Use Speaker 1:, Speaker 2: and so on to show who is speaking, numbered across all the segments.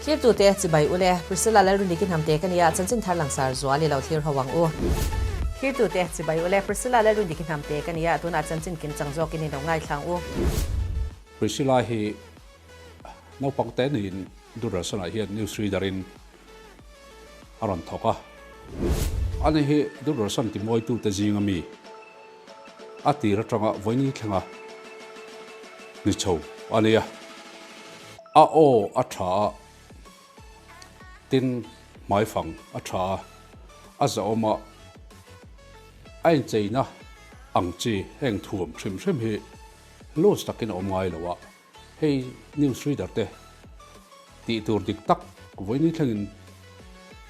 Speaker 1: Thirtute chibai ule, Priscilla Lalrindiki hnamte ka nia, chanchin thar langsar zual i lo thlir ho ang u. Thirtute chibai ule, Priscilla Lalrindiki hnamte ka nia, tunah chanchin kim chang zawkin i lo ngaithlang u.
Speaker 2: Priscilla hi naupang te niin Doordarshan-ah hian news reader-in a rawn thawk a. Ani hi Doordarshan timawitute zinga mi a tir atanga vawiin thlenga ni chho a ni a. A aw a tha a, tin hmaifang a tha a, a zahawm a, a incheina ang chi heng thuam hrim hrim hi loose takin a awm ngai lo a. Hei news reader te tih tur dik tak vawiin thlengin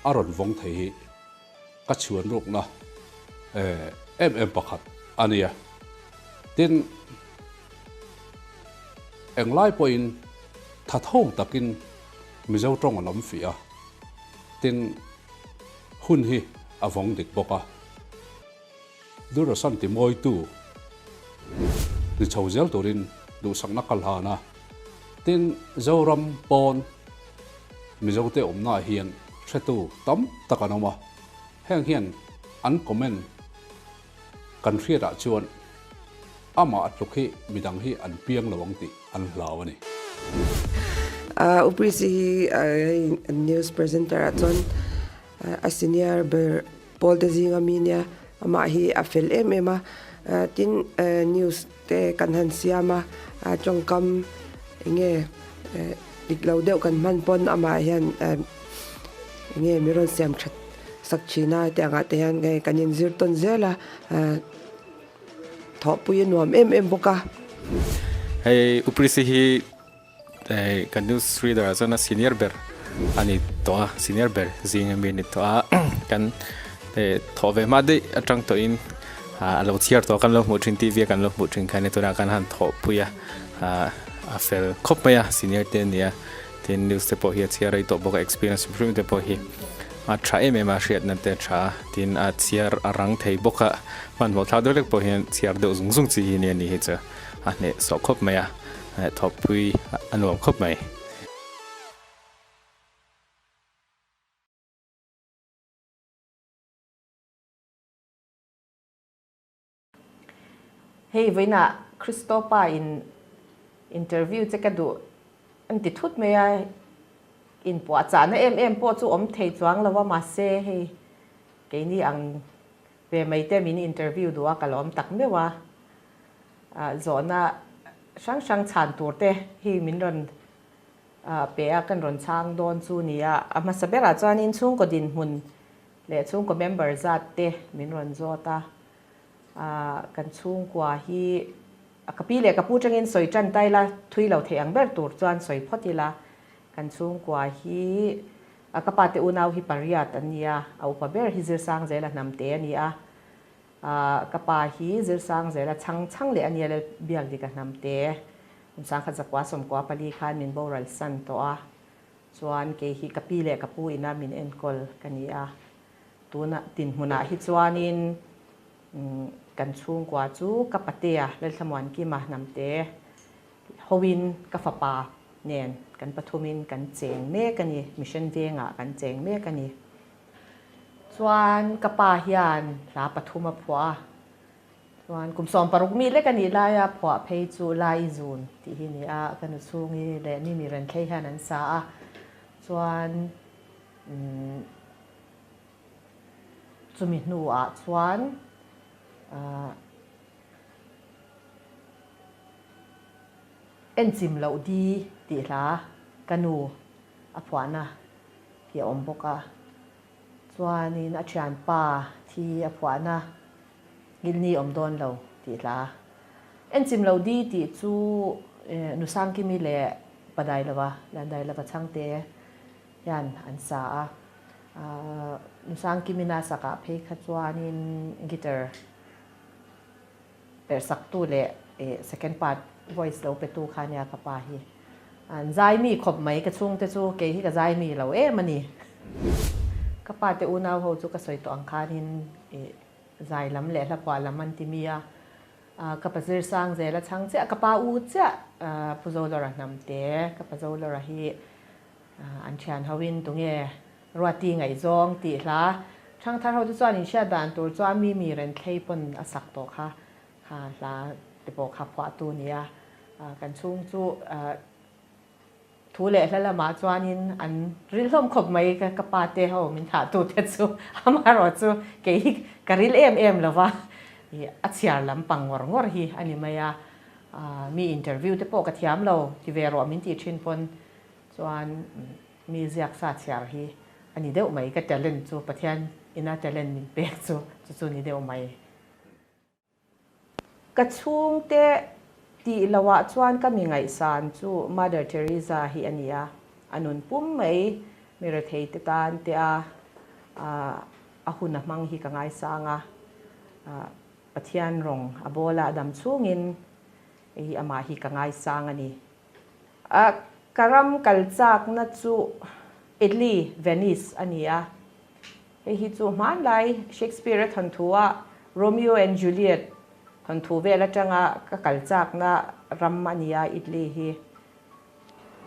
Speaker 2: a rawn vawng thei hi ka chhuan rukna em em pakhat a nia. Tin, englai pawhin thatho takin Mizo tawng a lam fih a, tin hun hi a vawng dik bawk a. Durasan timawitu ni chho zel turin duhsakna ka hlan a, tin Zoram pawn Mizote awmnaah hian hretu tam tak an awm a, heng hian an comment kan hriatah chuan amah a tluk hi midang hi an piang lo ang tih an hlau a ni.
Speaker 3: Uprisi hi news presenter ah chuan a senior ber Pawl te zinga mi nia amah hi a fel em em a, tin news te kan han siam a, tawngkam enge dik lo deuh kan hman pawn amah hian enge mi rawn siam that sak thin a hetiang ah te hian hei kan inzir tawn zel a, thawhpui a nuam em em bawk a.
Speaker 4: Hei Uprisi hi Kan news reader ah chuan a senior ber a ni tawh a, senior ber zing ami a ni tawh a, kan thawh ve hma daih atang tawhin a lo chhiar tawh a, kan lo hmuh thin tv a kan lo hmuh thin kha a ni tunah kan han thawh pui a, a fel khawp mai a senior te a ni a, tin news te pawh hi a chhiar rei tawh bawk a experience hrim hrim te pawh hi a tha em em a hriatna te a tha a, tin a chhiar a rang thei bawk a, hmanhmawh thlak deuh hlek pawh hian chhiar deuh zung zung chi hi a ni hi chu a hnehsawh khawp mai a. Thawkpui a nuam khawp mai.
Speaker 1: Hei vawiinah Christopa in interview che ka duh an ti thut mai a, inpuahchahna em em pawh chu awm thei chuang lo a mahse hei keini ang ve mai te min interview duh a ka lawm tak meuh a. Zawhna hrang hrang chhan tur te hi min rawn pe a, kan rawn chhang dawn chu ni a. A hmasa berah chuanin chhungkaw dinhmun leh chhungkaw member zat te min rawn zawt a. Kan chhungkua hi ka pi leh ka pu tangin sawi tan ta ila, thui lo theih ang ber tur chuan sawi phawt ila. Kan chhungkua hi ka pa te unau hi pariat an ni a, a upa ber hi Zirsangzela hnamte a ni a. Ka pa hi Zirsang zela chhang chhang leh a nia lel biak dik a hnam te. Kum sangkhat zakua sawmkua pali khan min boral san tawh a, chuan kei hi ka pi leh ka pu ina min enkawl ka ni a. Tuna dinhmunah hi chuanin kan chhungkua chu ka patea Lalthlamuankima hnam te hoin ka fapa nen kan pathumin kan cheng mek a ni, Mission Vengah kan cheng mek a ni. Chuan ka pa hian hla pathum a phuah a, chuan kum 16 mi lek a nih laia phuah phei chu Lai Zun tih hi ni a, ka nu chhungi leh Mimi Renthlei hian an sa a, chuan umm chumi hnuah chuan ahh Enchim Loh Di tih hla ka nu a phuahna hi a awm bawk a, chuanin a thianpa thi a phuahna Ngilni awm dawn lo tih hla. Enchim lo di tih chu Nusangkimi leh Padailova, Liandailova chhangte hian an sa a, Nusangkimina sakah phei kha chuanin guitar Perhsaktu leh second part voice lo petu kha nia ka pa hi. An zai mi khawp mai ka chhungte chu kei hi ka zai mi lo em a ni. Ka pa te unau ho chu ka sawi tawh ang khanin zai lam leh hlaphuah lam an ti mi a. Ka pa zir sang zel a chhang chiah ka pa u chiah Pu Zolawra hnamte ka pa Zolawra hi. An thian hoin tunge Ruati ngaihzawng tih hla Thangthar ho te chuan inhriat dan tur chuan mi mi Renthlei pawn a sak tawh kha kha hla te pawh kha phuahtu nia. Kan chhung chu Thu leh hla lamah chuanin an ril hlawm khawp mai ka pa te ho min thlah tu te chu amaherawh chu kei hi ka ril em em lo va, a chhiar lam pang ngawr ngawr hi a ni mai a, mi interview te pawh ka thiam lo ti ve rawh min tih thin pawn chuan mi ziak sa chhiar hi a ni deuh mai ka talent chu Pathian ina talent min pek chu chu chu ni deuh mai. Ka chhungte tih lohah chuan ka mi ngaihsan chu Mother Teresa hi a ni a, a nun pum mai mi retheite tan te a a hun a hmang hi ka ngaisang a, Pathian rawng a bawla a dam chhungin hei amah hi ka ngaisang a ni. A ka ram kal chakna chu Italy, Venice a ni a, Hei hi chu hmanlai Shakespeare-a thawnthua Romeo and Juliet thawnthu vel atanga ka kal chakna ram a nia Italy hi.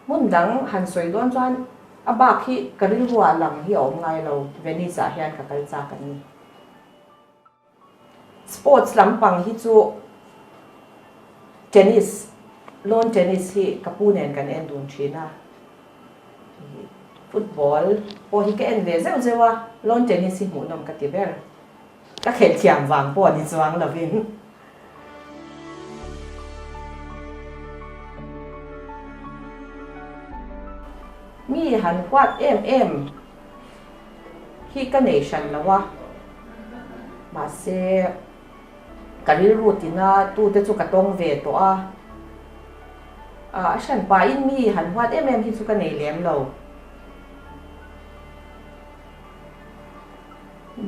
Speaker 1: Hmun dang han sawi dawn chuan a bak hi ka rilruah lang hi a awm ngai lo, Venice-ah hian ka kal chak a ni. Sports lampang hi chu tennis, lawn tennis hi ka pu nen kan en dun thin a, football pawh hi ka en ve zeuh zeuh a, lawn tennis hi hmuhnawm ka ti ber, ka khelh thiam vang pawh ni chuang lovin. Mi han huat em em hi ka nei hran lo a, mahse ka rilru tina tute chu ka tawng ve tawh a, a hran pahin mi han huat em em hi chu ka nei lem lo.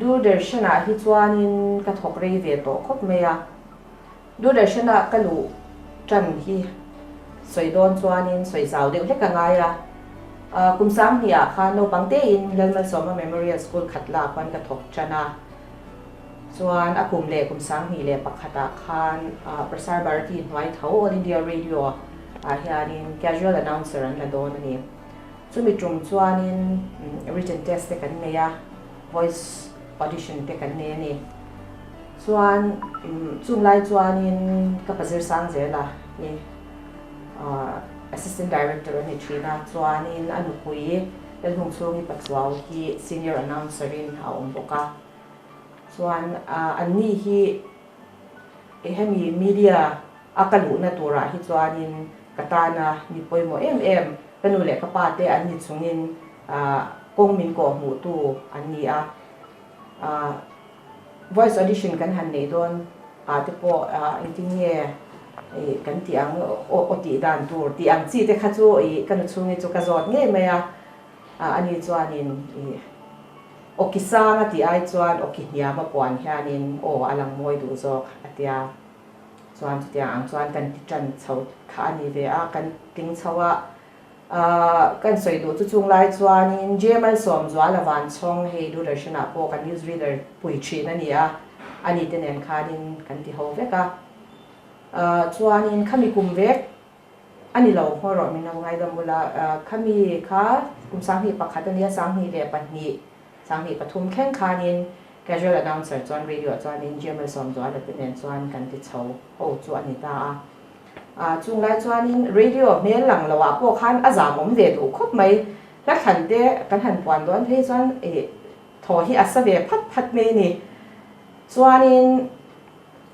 Speaker 1: Doordarshan-ah hi chuanin ka thawk rei ve tawh khawp mai a, Doordarshan-ah ka luh tan hi sawi dawn chuanin sawi zau deuh hlek a ngai a. Kum sanghnih-ah khan naupang tein Lalmalsawma Memorial School khat lah khuan ka thawk tan a, chuan a kum leh kum 2001-ah khan Prasar Bharati hnuai tho All India Radio ah hianin Casual Announcer an la dawn a ni. Chumi tum chuanin written test te kan nei a, voice audition te kan nei a ni. Chuan chung lai chuanin ka pa zirsang zel a hi assistant director a ni thin a, chuanin a nupui Lalhung chhungi Pachuau hi senior announcer in a awm bawk a. Chuan anni hi hemi media a ka luhna turah hi chuanin ka tana mi pawimawh em em Ka nu leh ka pa te an ni chungin kawng min kawh hmuhtu an ni a, voice audition kan han neih dawn ah te pawh engtin nge kan tih ang aw tih dan tur tih ang chi te kha chu ka nu chhungi chu ka zawt ngei mai a, ani chuanin aw ki sang a tih ai chuan aw ki hniam a puan hianin aw a lang mawi duh zawk a tia. Chuan chutiang ang chuan kan ti tan chho kha a ni ve a, kan tling chho a, kan sawi duh chu chung lai chuanin J Malsawmzuala Vanchhawng hei Doordarshan ah pawh kan news reader pui thin a ni a, a ni te nen khanin kan ti ho vek a. Chuanin khami kum vek a ni lo haw rawh min lo ngaidam ula, khami kha kum 21 a nia, 22 2003 thleng khanin Casual Announcer chuan radio ah chuanin J Malsawmzuala te nen chuan kan ti chho ho chu a ni ta a. Ah chung lai chuanin radio hmel lang lo ah pawh khan a zam awm ve duh khawp mai. Hla thlan te kan han puan dawn phei chuan ih thaw hi a sa ve phat phat mai a ni. Chuanin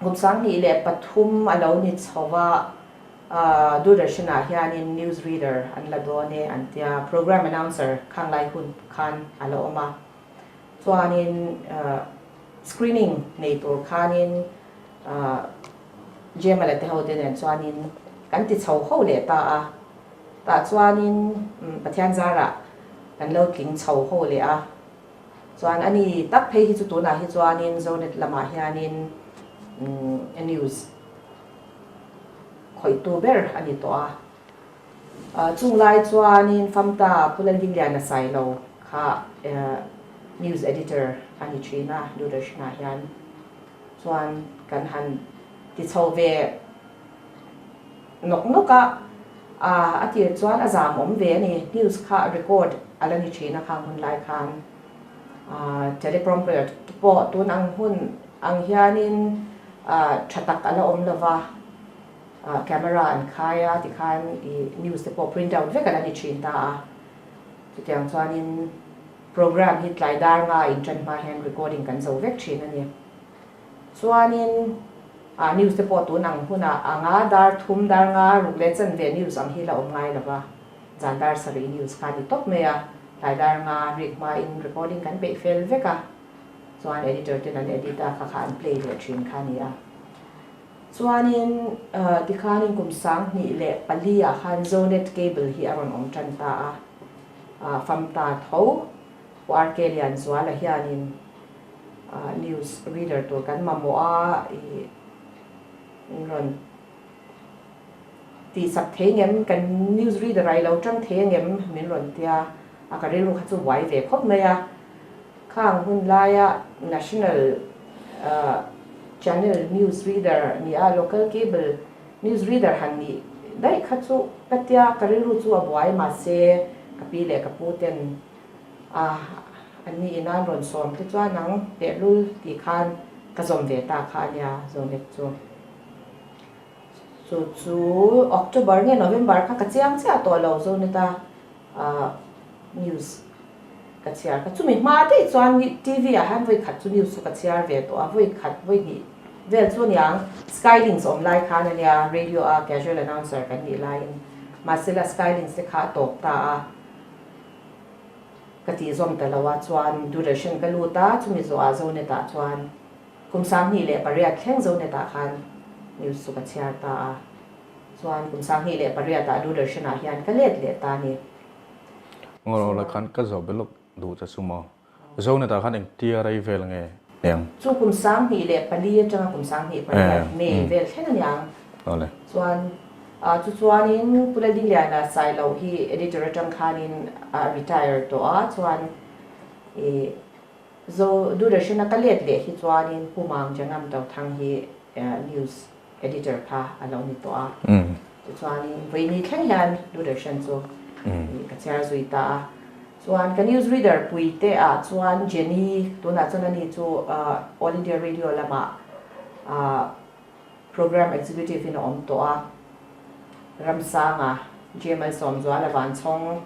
Speaker 1: kum 2003 a lo ni chho a, Doordarshan ah hianin news reader an la dawn e an tia, program announcer khang lai hun khan a la awm a. Chuanin screening nei tur khanin Jemala te ho te nen chuanin kan ti chho ho leh ta a, tah chuanin Pathian zarah kan lo tling chho ho leh a, chuan a ni tak phei hi chu tunah hi chuanin Zonet lamah hianin news khawihtu ber a ni tawh a. Chung lai chuanin Famta Pu Lalhimliana Sailo kha News Editor a ni thin a, Doordarshan-ah hian chuan kan han ti chho ve nawk nawk a. A tir chuan a zam awm ve a ni. News kha record a la ni thin a khang hun lai khan. Teleprompter te pawh tun ang hun ang hianin tha tak a la awm lo va, camera an khai a tikhan news te pawh print out vek a la ni thin ta a. Chutiang chuanin program hi tlai dar nga intan hma hian recording kan zo vek thin a ni. Chuanin ah news te pawh tun ang hunah anga dar thum dar nga ruk leh chanve news ang hi la awm ngai lo va, zan dar sarih news kha a ni tawp mai a, tlai dar nga rik hmain recording kan peih fel vek a, chuan editor ten an edit a, kha kha an play leh thin kha a ni a. Chuanin tikhanin kum 2004 ah khan Zonet cable hi a rawn awm tan ta a, famta tho Pu RK Lianzuala hianin News reader tur kan mamawh a, i min rawn tihsak thei ngem, kan news reader ah i lo tang thei angem min rawn tia a, ka rilru kha chu buai ve khawp mai a. Khang hun laia national channel news reader ni a, local cable news reader han nih daih kha chu ka tia, ka rilru chu a buai mahse ka pi leh ka pu ten A, an ni in an rawn sawm te chuan ang tehlul tih khan ka zawm ve ta kha a nia Zonet chu. Chu chu October nge November kha ka chiang chiah tawh lo Zonet a news ka chhiar kha. Chumi hma daih chuan TV ah hian vawi khat chu news chu ka chhiar ve tawh a, vawi khat vawi hnih vel chu aniang Skylinks awm lai khan a nia radio a casual announcer kan nih laiin mahsela Skylinks te kha a tawp ta a. Ka tih zawm ta lo a, chuan Doordarshan ka lut a, chumi zawhah Zonet ah chuan kum 2008 thleng Zonet ah khan news chu ka chhiar ta a, chuan kum 2008 ah Doordarshan ah hian ka let leh ta a ni.
Speaker 5: Ngawr awla khan ka zawh belawk duh che chu maw? Zonet ah khan engtia rei vel nge niang?
Speaker 1: Chu kum 2004 atanga kum 2008 May vel thleng a niang.
Speaker 5: Awle.
Speaker 1: Chuan chu chuanin Pu Laldingliana Sailo hi editor atang khanin a retire tawh a, chuan i Zo Doordarshan a ka let leh hi chuanin Pu Mang Jangam Tothang hi news Editor kha a lo ni tawh a, tichuanin vawiini thleng hian Doordarshan chu ka chhiar zui ta a. Chuan ka news reader pui te ah chuan Jenny, tunah chuan ani chu All India Radio lamah Program Executive in a awm tawh a, Ramsanga, GML Sawmzuala Vanchhawng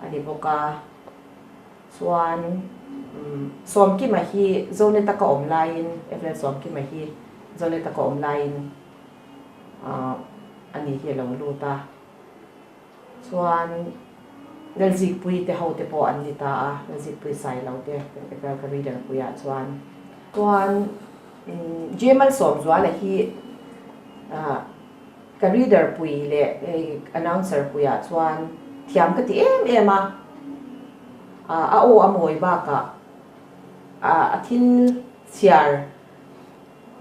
Speaker 1: a ni bawk a. Chuan Sawmkima hi Zoneta ka awm laiin, FL Sawmkima hi Zoneta ka awm laiin a ni hi a lo lut a. Chuan Lalzikpui te ho te pawh an ni ta a, Lalzikpui Sailo te FL ka reader puiah chuan. Chuan J Malsawmzuala hi Ka reader pui leh hei announcer puiah chuan thiam ka ti em em a, a aw a mawi bakah a thil chhiar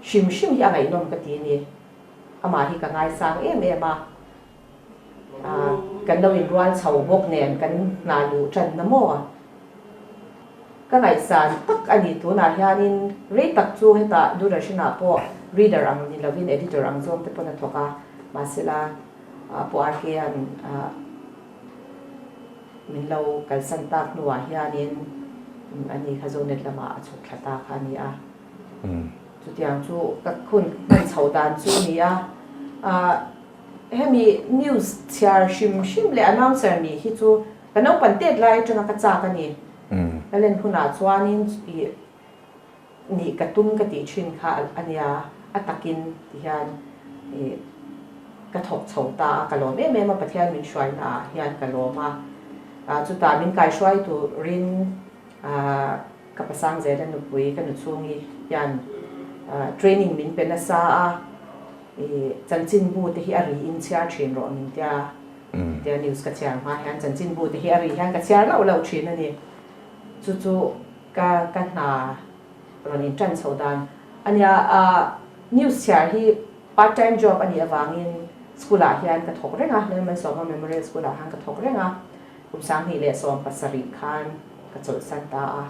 Speaker 1: hrim hrim hi a ngaihnawm ka ti a ni. Amah hi ka ngaisang em em a, kan lo inrual chho bawk nen kan hna luh tan na maw? Ka ngaihsan tak a ni tunah hianin rei tak chu hetah Doordarshan-ah pawh reader ang ni lovin editor ang zawng te pawn a thawk a, mahsela Pu RK-a'n min lo kalsan tak hnuah hianin ani kha Zonet lamah a chhuk thla ta kha a ni a. Chutiang chu ka hun hman chhoh dan chu a ni a. Hemi news chhiar hrim hrim leh announcer nih hi chu ka naupan tet lai atanga ka chak a ni. Ka len hunah chuanin ih nih ka tum ka tih thin kha a nia, a takin ti hian ih ka thawk chho ta a, ka lawm em em a, Pathian min hruaina ah hian ka lawm a. Chutah min kaihruai turin ah Ka pasang zela nupui ka nu chhungi hian training min pe nasa a, i chanchinbu te hi a ri in chhiar thin rawh min tia, tia news ka chhiar hma hian chanchinbu te hi a ri hian ka chhiar loh loh thin a ni. Chu chu ka ka hna rawn in tan chho dan a nia. News chhiar hi part time job a nih avangin school ah hian ka thawk reng a, Lalmalsawma Memorial School ah khan ka thawk reng a. Kum 2017 khan ka chawlhsan ta a,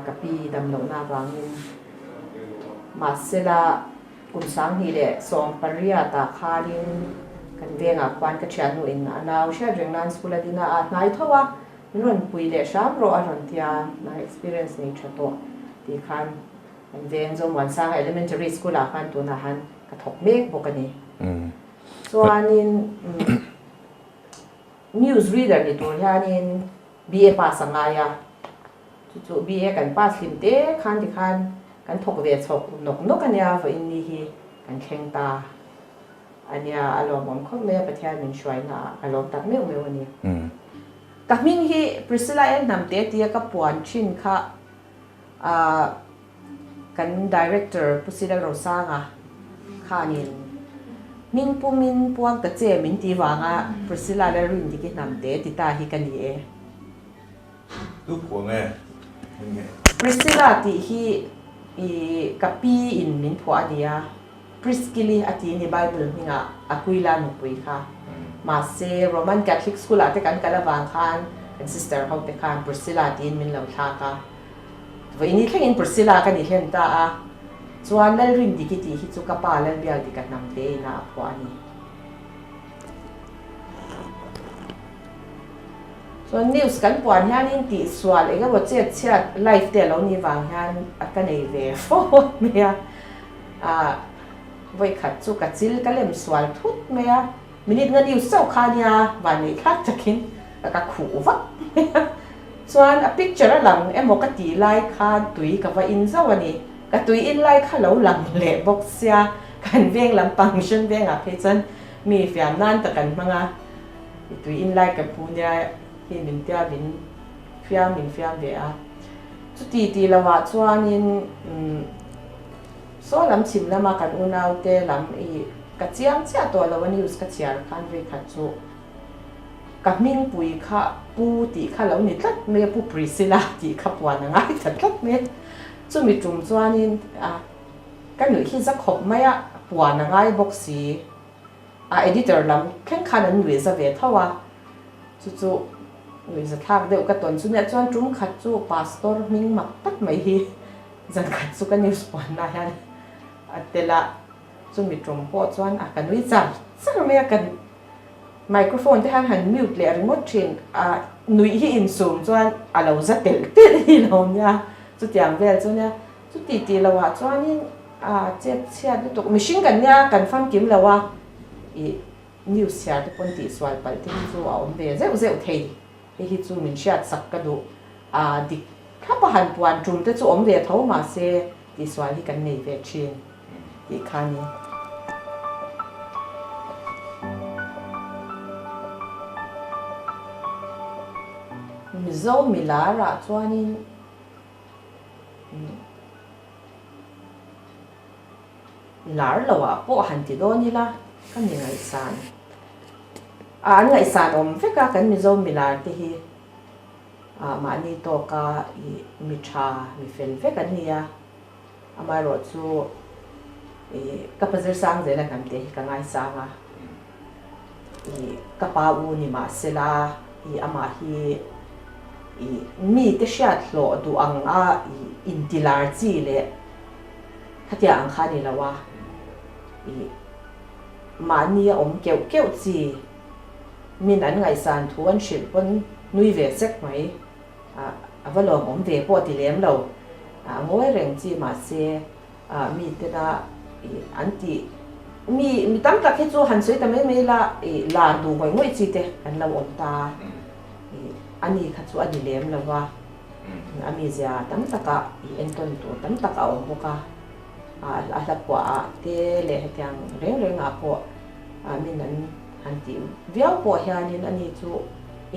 Speaker 1: ka pi damlohna avangin. Mahsela kum 2018 ah khanin Kan vengah khuan ka thiannu in a nau hriat reng nan school a din a, a hnai tho a, min rawn pui leh hram rawh a rawn ti a, nang experience nei tha tawh tih khan kan veng Zomuansanga Elementary School ah khan tunah han ka thawk mek bawk a ni. Chuanin news reader ni tur hianin BA pass a ngai a, chu chu BA kan pass hlim te khan tikhan kan thawk ve chhawk nawk nawk a nia vawiin ni hi kan thleng ta. A nia, a lawmawm khawp mai a, Pathian min hruaina ah ka lawm tak meuh meuh a ni. Ka hming hi Priscilla L Hnamte tia ka puan thin kha kan Director Pu Silal Rosanga khanin hming pumin puang ta che min ti vanga Priscilla Lalrindiki Hnamte ti ta hi ka ni e.
Speaker 5: Tu phuah nge? Hming nge?
Speaker 1: Priscilla tih hi i ka pi in min phuah a nia. Priskili a ti ni Bible hmingah Aquila nupui kha. Mahse Roman Catholic school ah te kan kal avang khan kan sister ho te khan Priscilla tiin min lo thlak a. Vawiini thlengin Priscilla ka ni hlen ta a. Chuan Lalrindiki tih hi chu ka pa Lalbialdika hnamte ina a phuah a ni. Chuan news kan puan hianin tihsual eng emaw chet chhiat live te a lo nih vang hian a ka nei ve fo mai a, ah vawikhat chu ka chil ka lem sual thut mai a, minute nga news chauh kha nia van neih thlak takin ka khuh vak mai a, chuan a picture a lang emaw ka tih lai khan tui ka va in zauh a ni, ka tui in lai kha lo lang leh bawk sia kan veng lampang mission vengah phei chuan mi fiam nan tak an hmang a. I tui in lai ka hmu nia hi min tia min fiam min fiam ve a. Chuti tih lohah chuanin umm saw lam chhim lama kan unaute lam i ka chiang chiah tawh lo a news ka chhiar khan vei khat chu ka hmingpui kha pu tih kha lo ni tlat mai a, Pu Priscilla tih kha puan a ngai ta tlat mai a. Chumi tum chuanin a ka nuih hi za khawp mai a, puan a ngai bawk si. A editor lam thleng khan an nuih za ve tho a, chu chu nuih za thlak deuh ka tawn chu nia chuan tum khat chu pastor hming mak tak mai hi zan khat chu ka news puanna hian a tel a, chumi tum pawh chuan a ka nui char char mai a, kan microphone te hian han mute leh ringawt thin a, nuih hi insum chuan a lo za telh telh hi lo nia, chutiang vel chu nia. Chuti tih loh ah chuanin a chet chhiat lutuk. Mihring kan nia kan famkim lo a, ih news chhiar te pawn tihsual palh te hi chu a awm ve zeuh zeuh thei. Hei hi chu min hriat sak ka duh. A dik thlap a han puan tum te chu awm ve tho mahse tihsual hi kan nei ve thin tih kha a ni. Mizo milar ah chuanin. Lar lo ah pawh han ti dawn ila ka mi ngaihsan a an ngaihsan awm vek a kan Mizo milar te hi ah mahni tawka ih mi tha mi fel vek an ni a amaherawh chu ih ka pa zirsang zel a hnam te hi ka ngaisang a ih ka pa u ni mahsela ih amah hi ih mite hriat hlawh duh ang a ih intilar chi leh khatia ang kha a ni lo a, ih mahni a awm keuh keuh chi min an ngaihsan thu an hrilh pawn nui ve sek mai ah a va lawmawm ve pawh ti lem lo a ngawi reng chi mahse ah mi tena ih an tih mi mi tam tak hi chu han sawi ta mai mai la ih lar duh ngawih ngawih chi te an lo awm ta ih a ni kha chu a ni lem lo va a mizia tam takah ih entawn tur tam tak a awm bawk a ah a hla phuah ah te leh hetiang reng reng ah pawh ah min an han tih viau pawh hianin a ni chu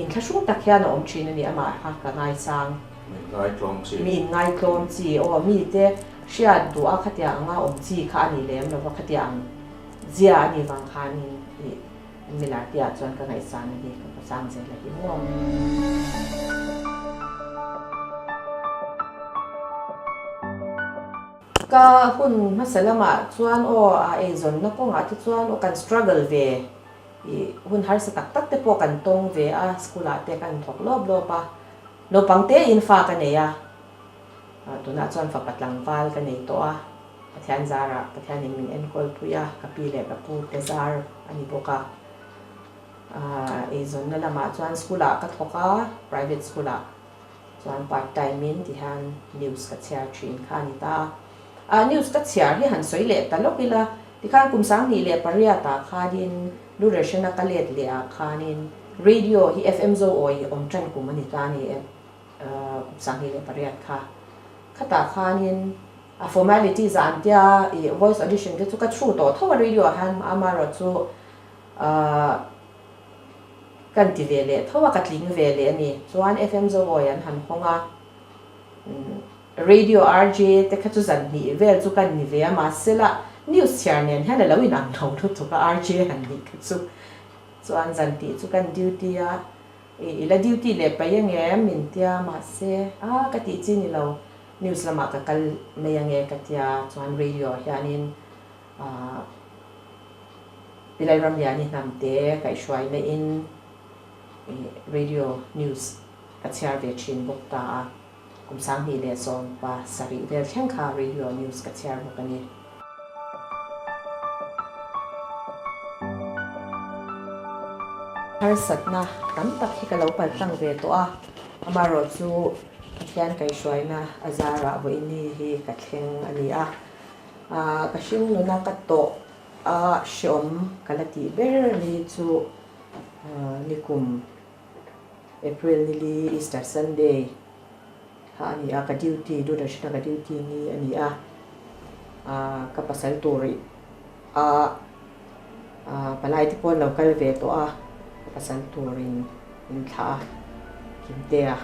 Speaker 1: inthlahrung tak hian a awm thin a ni amah kha ka ngaisang.
Speaker 5: Mi inngaitlawm chi.
Speaker 1: Mi inngaitlawm chi aw mite hriat duh a khatiang anga awm chi kha a ni lem lova khatiang zia a nih vang khanin ih milar te ah chuan ka ngaihsan a ni ka pasang zel a hi maw. Ka hun hmasa lamah chuan aw a eizawnna kawngah te chuan aw kan struggle ve ih hun harsa tak tak te pawh kan tawng ve a school ah te kan thawk lawp lawp a. Naupang te in fa ka nei a, tunah chuan fapa tlangval ka nei tawh a, Pathian zarah Pathianin min enkawl pui a, ka pi leh ka pu te zar a ni bawk a. Eizawnna lamah chuan school ah ka thawk a, private school ah chuan part time in ti hian news ka chhiar thin kha a ni ta a. News ka chhiar hi han sawi leh ta lawk ila, tikhan kum 2008 ah khanin Doordarshan a ka let leh ah khanin radio hi FM Zoawi awm tan kum a ni ta a ni e, kum 2008 kha. Khatah khanin a formalities ah an tia ih voice audition te chu ka through tawh tho a radio ah hian amaherawhchu Ahh kan ti ve leh tho a, ka tling ve leh a ni. Chuan FM Zoawi an han hawng a, Radio RJ te kha chu zan hnih vel chu kan ni ve a, mahsela news chhiar nen hian a lo inang lo lutuk a, RJ han nih kha chu. Chuan zan tih chu kan duty a, i la duty leh paih angem min tia, mahse ah ka tih chi ni lo, news lamah ka kal mai ange ka tia, chuan radio ah hianin Ahh Pilai Ramliani hnamte kaihhruaina in radio news ka chhiar ve thin bawk ta a, kum 2017 vel thleng kha radio news ka chhiar bawk a ni. Harsatna tam tak hi ka lo paltlang ve tawh a, amaherawh chu Pathian kaihhruaina a zarah vawiini hi ka thleng a ni a. Ka hring nuna ka tawh a hreawm ka la tih ber ni chu nikum April nili Easter Sunday kha a ni a, ka duty Doordarshan a ka duty ni a ni a, ka pasal tur a palai te pawh an lo kal ve tawh a, ka pasal turin min thlah a, Kimtea.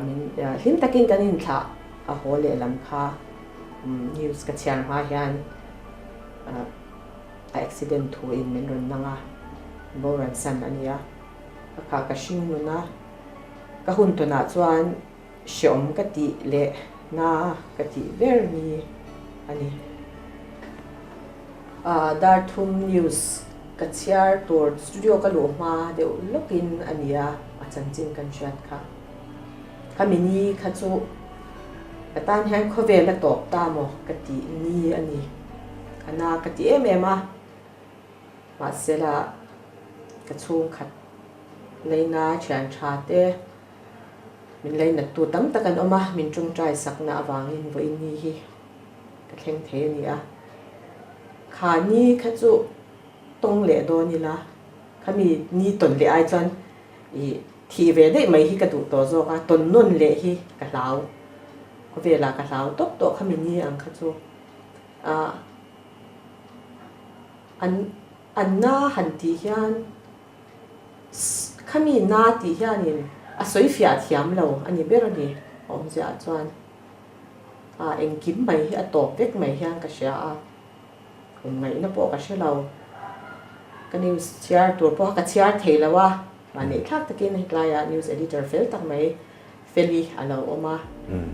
Speaker 1: Min hlim takin kan inthlah a haw lehlam kha news ka chhiar hma hian a accident thu in min rawn nang a, boral san a ni a, ka kha ka hring nun a, ka hun tawnah chuan hreawm ka tih leh na ka tih ber ni a ni. Darthum news ka chhiar tur studio ka luh hma deuh lawkin a ni a, a chanchin kan hriat kha. Khami ni kha chu ka tan hian khawvel a tawp ta maw ka tih ni a ni. A na ka ti em em a, mahsela ka chhungkhat leina thian tha te min leinattu tam tak an awm a, min tawngtai sakna avangin vawiin ni hi ka thleng thei a ni a. Kha ni kha chu tawng leh dawn ila, khami ni tawn leh ai chuan ih thih ve daih mai hi ka duh tawh zawk a, tawn nawn leh hi ka hlau, khawvelah ka hlau tawp tawh khami ni ang kha chu. Ah an an na han tih hian khami na tih hianin a sawi fiah thiam lo a ni ber a ni awmziah chuan. A engkim mai hi a tawp vek mai hian ka hria a, awm ngaihna pawh ka hre lo. Ka news chhiar tur pawh kha ka chhiar thei lo a, mahni thlak takin hetlaiah news editor fel tak mai Feli a lo awm a,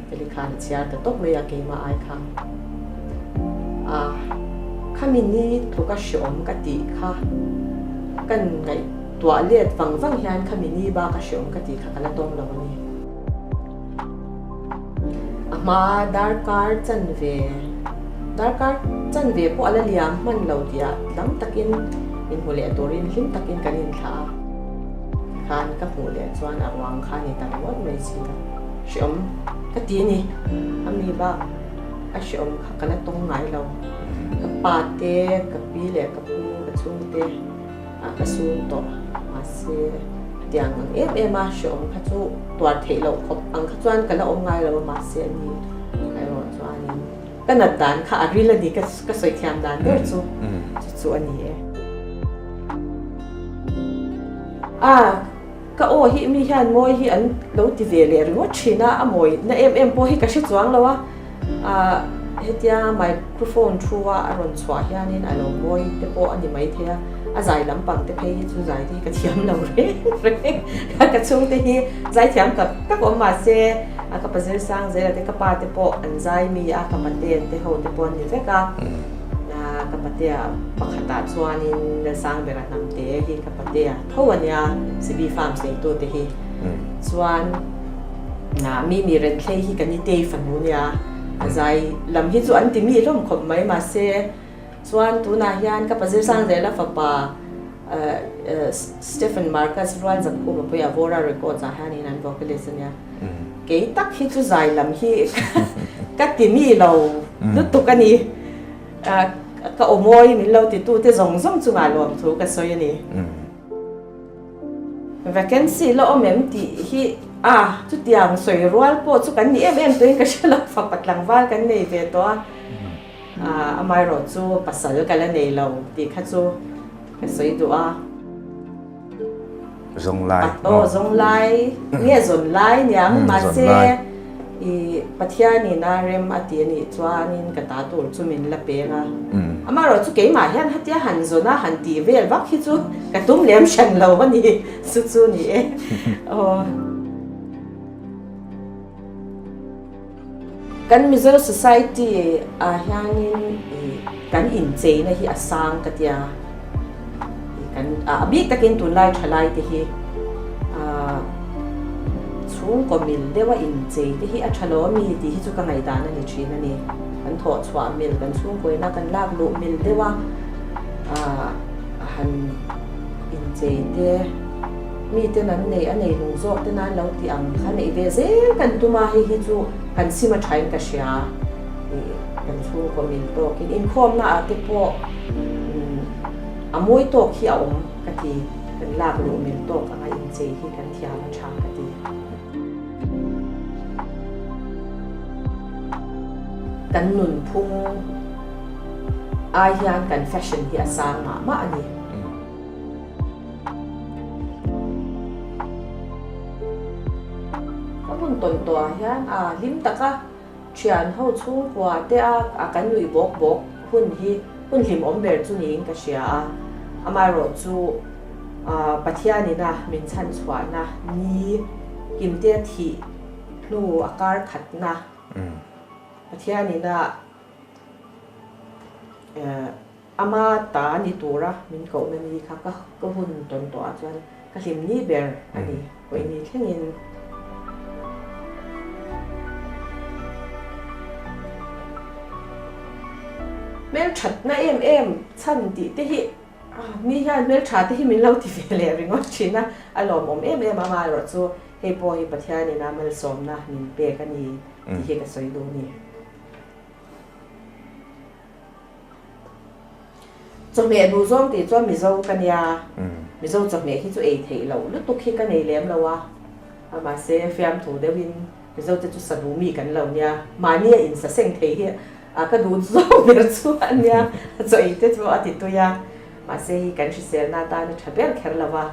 Speaker 1: Feli khan a chhiar ta tawp mai a keimah ai kha. A khami ni tluka hreawm ka tih kha kan ngaihtuah let vang vang hian khami ni bak a hreawm ka tih kha ka la tawng lo a ni. A hma darkar chanve darkar chanve pawh a la liam hman lo tih ah lam takin inhmu leh turin hlim takin kan inthlah a, tikhan ka hmuh leh chuan a ruang kha a ni ta ringawt mai si a, hreawm ka ti a ni, a mi bak a hreawm kha ka la tawng ngai lo, ka pa te, ka pi leh ka pu, ka chhungte. Ah ka sun tawh mahse tiang ang em em a hreawm kha chu tuar theih loh khawp ang kha chuan ka la awm ngai lo a mahse a ni erawh chuanin ka nat dan kha a ril a ni ka ka sawi thiam dan ber chu chu chu a ni e. A ka aw hi mi hian mawi hi an lo ti ve leh ringawt thin a a mawi na em em pawh hi ka hre chuang lo a. Ahh hetia microphone thu a a rawn chhuah hianin a lo mawi te pawh a ni maithei a, a zai lampang te phei hi chu zai te hi ka thiam lo reng reng a, ka chhungte hi zai thiam tak tak awm mahse a ka pa Zirsang zela te ka pa te pawh an zai mi a, ka paten te ho te pawh an ni vek a, ahh ka patea pakhatah chuanin Lalsangbera Hnamte hi ka patea tho a nia, Sibi Farms neitute hi chuan. Mimi Renthlei hi ka nitei fanu nia, a zai lam hi chu an ti mi hlawm khawp mai mahse chuan tunah hian ka pa Zirsangzela fapa Stephen Marcus Rual Zakhuma pawh hi Avora Records ah hianin an vocalist a nia. Kei tak hi chu zai lam hi ka ti mi lo lutuk a ni. Ka aw mawi min lo ti tute zawng zawng chungah lawmthu ka sawi a ni. Vacancy la awm em tih hi a chutiang sawi rual pawh chu kan ni em em tuin ka hre lo fapa tlangval kan nei ve tawh a, amaherawh chu pasal ka la nei lo tih kha chu ka sawi duh a.
Speaker 5: Zawnglai.
Speaker 1: Aw zawnglai nge zawnlai niang mahse i Pathianin a rem a ti a nih chuanin ka ta tur chu min la peng a. Amaherawh chu keimah hian hatia han zawn a han tih vel vak hi chu ka tum lem hran lo a ni chu chu ni e. Aw. Kan Mizo society ah hianin kan incheina hi a sang ka tia. Kan a bik takin tunlai thalai te hi chhungkaw mil deuha inchei te hi a tha lo ami tih hi chu ka ngaihdan a ni thin a ni. Kan thawh chhuah mil, kan chhungkawina kan lak luh mil deuha han inchei te miten an nei a nei lung zawk te nan lo tih ang kha neih ve zel kan tum a, hei hi chu kan sim a thain ka hria. Kan chhungkaw mil tawkin inkhawmna ah te pawh a mawi tawk hi a awm ka ti, kan lak luh mil tawk anga inchei hi kan thiam a tha ka ti. Kan nunphung ai hian kan fashion hi a sang mah mah a ni. Ka hun tawn tawhah hian a hlim taka Thian ho chhungkua te a a kan nuih bawk bawk hun hi hun hlimawm ber chu niin ka hria a, amaherawh chu Pathianina min chhan chhuahna ni kimte thih hnu a kar khatna Pathianina Ama ta ni tura min kohna ni kha ka ka hun tawn tawh ah chuan ka hlim ni ber a ni pawih ni thlengin. Hmelthatna em em chhan tih te hi mi hian hmeltha te hi min lo ti ve leh ringawt thin a, a lawmawm em em a, amaherawh chu hei pawh hi Pathianin a malsawmna min pek a ni tih hi ka sawi duh a ni. Chawhmeh duh zawng tih chuan Mizo ka nia, Mizo chawhmeh hi chu ei theih loh lutuk hi ka nei lem lo a, mahse fiamthu deuhin Mizo te chu sa duh mi kan lo nia, mahni a insa seng thei hi a ka duh zawk ber chu a nia, chaw ei te chu a ti tui a, mahse hi kan hriselna atan a tha ber kher lo a,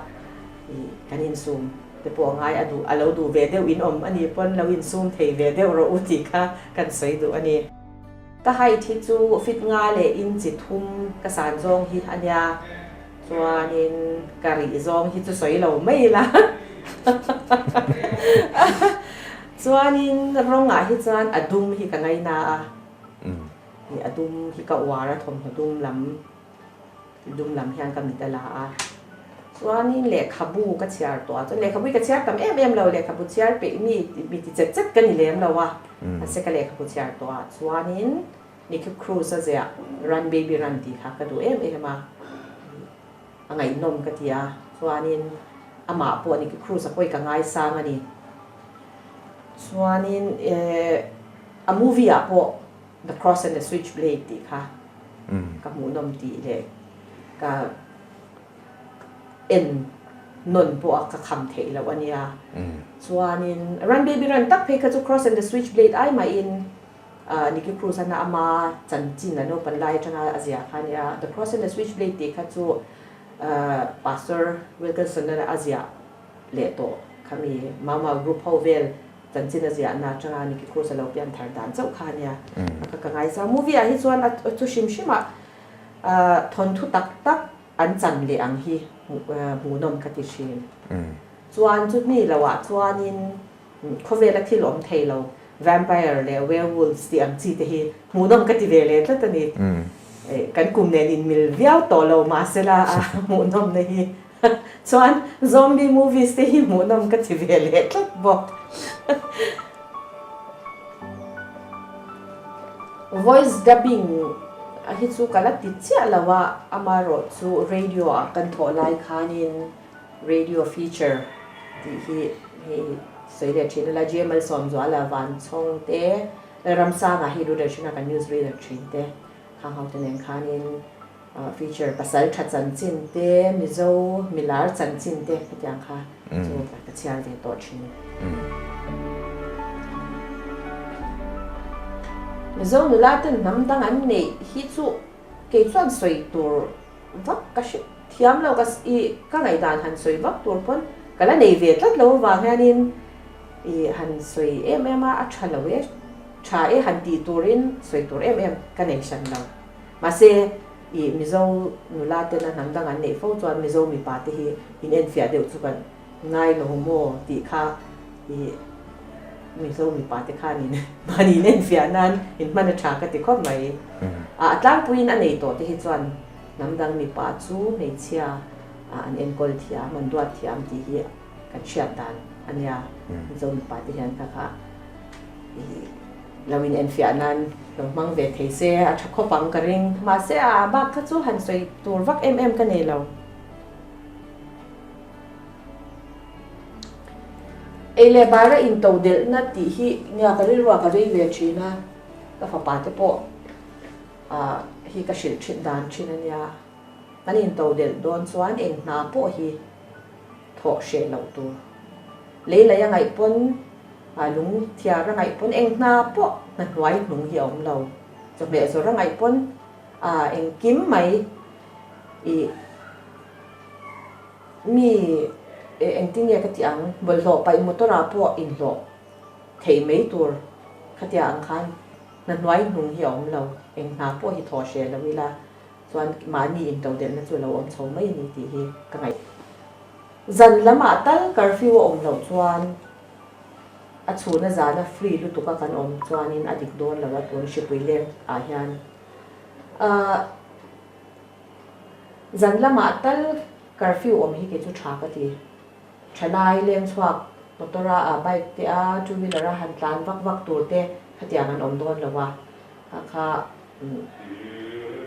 Speaker 1: kan insum te pawh a ngai a duh a lo duh ve deuh in awm a nih pawn lo insum thei ve deuh rawh u tih kha kan sawi duh a ni. Ka height hi chu fit nga leh inchi thum ka san zawng hi a nia, chuanin ka rih zawng hi chu sawi lo mai ila. Chuanin rawngah hi chuan a dum hi ka ngaina a, a dum hi ka uar a thawmhnaw dum lam. Dum lam hian ka mit a la a, chuanin lehkhabu ka chhiar tawh a, chuan lehkhabu hi ka chhiar tam em em lo, lehkhabu chhiar peih mi mi ti chet chet ka ni lem lo a, mahse ka lehkhabu chhiar tawh a, chuanin Nicky Cruz a ziah Run Baby Run tih kha ka duh em em a, a ngaihnawm ka ti a, chuanin amah pawh Nicky Cruz a pawi ka ngaisang a ni, chuanin eh a movie ah pawh The Cross and the Switchblade tih kha ka hmuhnawm tih leh ka en nawn pawh a ka kham theih loh a nia. Chuanin Run Baby Run tak phei kha chu Cross and the Switchblade ai mahin Nicky Cruz ana ama chanchin a naupan lai atanga a ziah kha a nia. The Cross and the Switchblade tih kha chu Pastor Wilkerson a ziah leh tawh khami Mau Mau group ho vel Chanchin a ziahna atanga Nicky Cruz a lo pian thar dan chauh kha a nia. Ka ka ngaisa. Movie ah hi chuan a chu hrim hrim ah thawnthu tak tak an chan leh ang hi hmuhnawm ka ti thin. Chuan chu hni lo ah chuanin khawvela thil awm thei lo vampire leh werewolves tih ang chi te hi hmuhnawm ka ti ve leh tlat a ni. Kan kum nen inmil viau tawh lo mahsela a hmuhnawmna hi Chuan zombie movies te hi hmuhnawm ka ti ve leh tlat bawk. Voice dubbing hi chu ka la ti chiah lo a, amaherawh chu radio ah kan thawh lai khanin radio feature tih hi hei sawi leh thin ila GML Sawmzuala Vanchhawng te Ramsanga hi Doordarshan-a kan news reader thin te khang ho te nen khanin Feature pasal tha chanchin te, Mizo milar chanchin te khatiang kha chu ka chhiar ve tawh thin. Mizo nula ten hnam dang an neih hi chu kei chuan sawi tur vak ka hre thiam lo ka i ka ngaihdan han sawi vak tur pawn ka la nei ve tlat lo avang hianin i han sawi em em a, a tha lo e, tha e han tih turin sawi tur em em ka nei hran lo. Mahse, i Mizo nula tena hnam dang an neih fo chuan Mizo mipa te hi in enfiah deuh chu kan ngai lo maw tih kha i Mizo mipa te khanin mahni in enfiah nan in hman a tha ka ti khawp mai. A tlangpuiin a nei tawh te hi chuan hnam dang mipa chu hmeichhia an enkawl thiam, an duat thiam tih hi kan hriat dan a nia. Mizo mipa te hian kha kha i Lo in enfiah nan lo hmang ve thei se a tha khawp ang ka ring. Mahse a bak kha chu han sawi tur vak em em ka nei lo. Ei leh bara in to delhna tih hi nia ka rilruah ka vei ve thin a, ka fapa te pawh hi ka hrilh thin dan thin a nia. Kan in to delh dawn chuan eng hna pawh hi thawh hreh loh tur. Lei lei a ngaih pawn, lung thiar a ngaih pawn eng hna pawh hna hnuai hnung hi a awm lo. Chawhmeh zawrh a ngaih pawn engkim mai ih mi engtin nge ka tih ang, bawlhhlawh paih motor ah pawh inhlawh theih mai tur khatia ang khan hna hnuai hnung hi a awm lo. Eng hna pawh hi thawh hreh lo ila chuan mahni intodelhna chu a lo awm chho mai a ni tih hi ka ngaih. Zan lamah tal curfew a awm loh chuan a chhuna zana free lutuk a kan awm chuanin a dik dawn lo a tun hripui leng ah hian ahh zan lamah tal curfew awm hi kei chu tha ka ti. Thalai leng chhuak motor a ah bike te a two wheeler a han tlan vak vak tur te khatiang an awm dawn lo a kha kha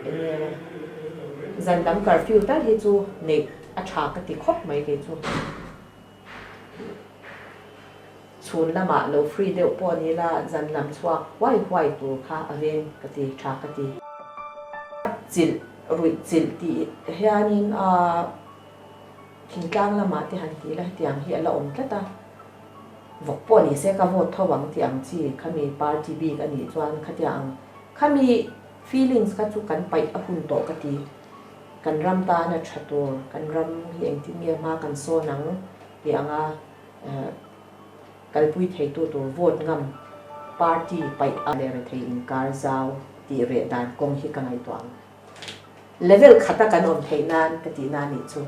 Speaker 1: Enge zan lam curfew tal hi chu neih a tha ka ti khawp mai kei chu. Chhun lamah lo free deuh pawh ni la zan lam chhuak huai huai tur kha a veng ka ti tha ka ti. Chilh ruih chilh tih hianin a thingtlang lamah te han ti la hetiang hi a la awm tlat a. Vawk pawh ni se ka vote tho ang tih ang chi khami party bik a nih chuan khatiang ang khami feelings kha chu kan paih a hun tawh ka ti. Kan ram tan a tha tur, kan ram hi engtin nge hma kan sawn ang tih anga kalpui theitu tur vote ngam party paih a leh rethei inkar zau tih reh dan kawng hi ka ngaihtuah ang. Level khata kan awm theih nan ka tihna a nih chu.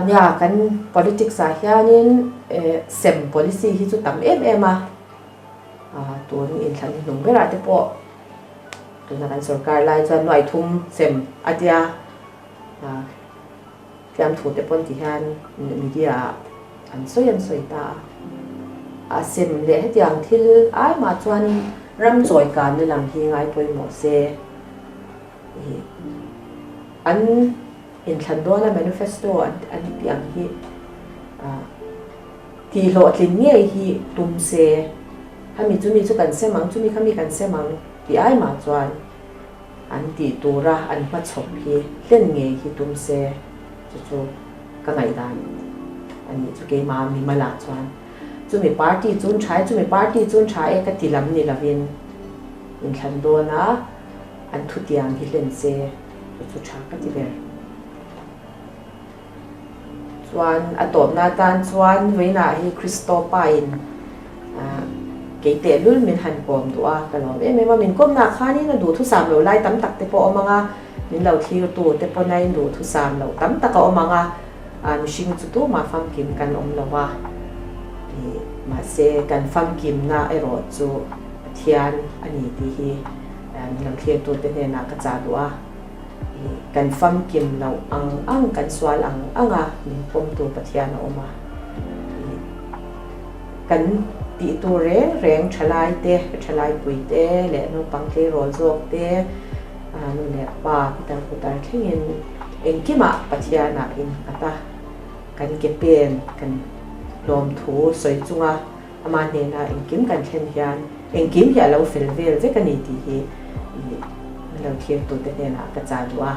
Speaker 1: Nia, kan politics ah hianin sem policy hi chu tam em em a, tun inthlan hnung berah te pawh tuna kan sorkar lai chuan nuai thum sem a tia. Fiamthu te pawn ti hian media ah an sawi an sawi ta a. A sem leh hetiang thil ai mah chuan ram chawi kanna lam hi ngai pawimawh se. An inthlan dawna manifesto an tih ang hi tih hlawhtlin ngei hi tum se. Khami chumi chu kan sem ang, chumi khami kan sem ang tih ai mah chuan. An tih tura an hmachhawp hi hlen ngei hi tum se chu chu ka ngaihdan a nih chu keimah mimalah chuan chumi party chun tha e chumi party chun tha e ka ti lam ni lovin inthlan dawna an thutiang hi hlen se chu chu tha ka ti ber. Chuan a tawpna atan chuan vawiinah hi Kristo pain kei tehlul min han kawm duh a, ka lawm em em a. Min kawmnaah khanin a duhthusam loh lai tam tak te pawh a awm ang a, min lo thlirtu te pawn a induhthusam loh tam tak a awm ang a, mihring chu tumah famkim kan awm lo a, mahse kan famkimna erawh chu Pathian a ni tih hi min lo thlirtu te hnenah ka chah duh a. Kan famkim loh ang ang, kan sual ang ang a, min pawmtu Pathian a awm a. Kan tih tur reng reng thalai te, thalai pui te leh naupang tleirawl zawk te, nu leh pa pitar putar thlengin engkimah Pathianah innghat a, kan ke pen kan lawmthu sawi chunga ama hnena engkim kan thlen hian engkim hi a lo fel vel vek a ni tih hi min lo thirtute hnenah ka chah duh a.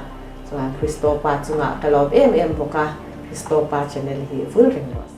Speaker 1: Chuan Kristopa chungah ka lawm em em bawk a, Kristopa channel hi vul reng rawh se.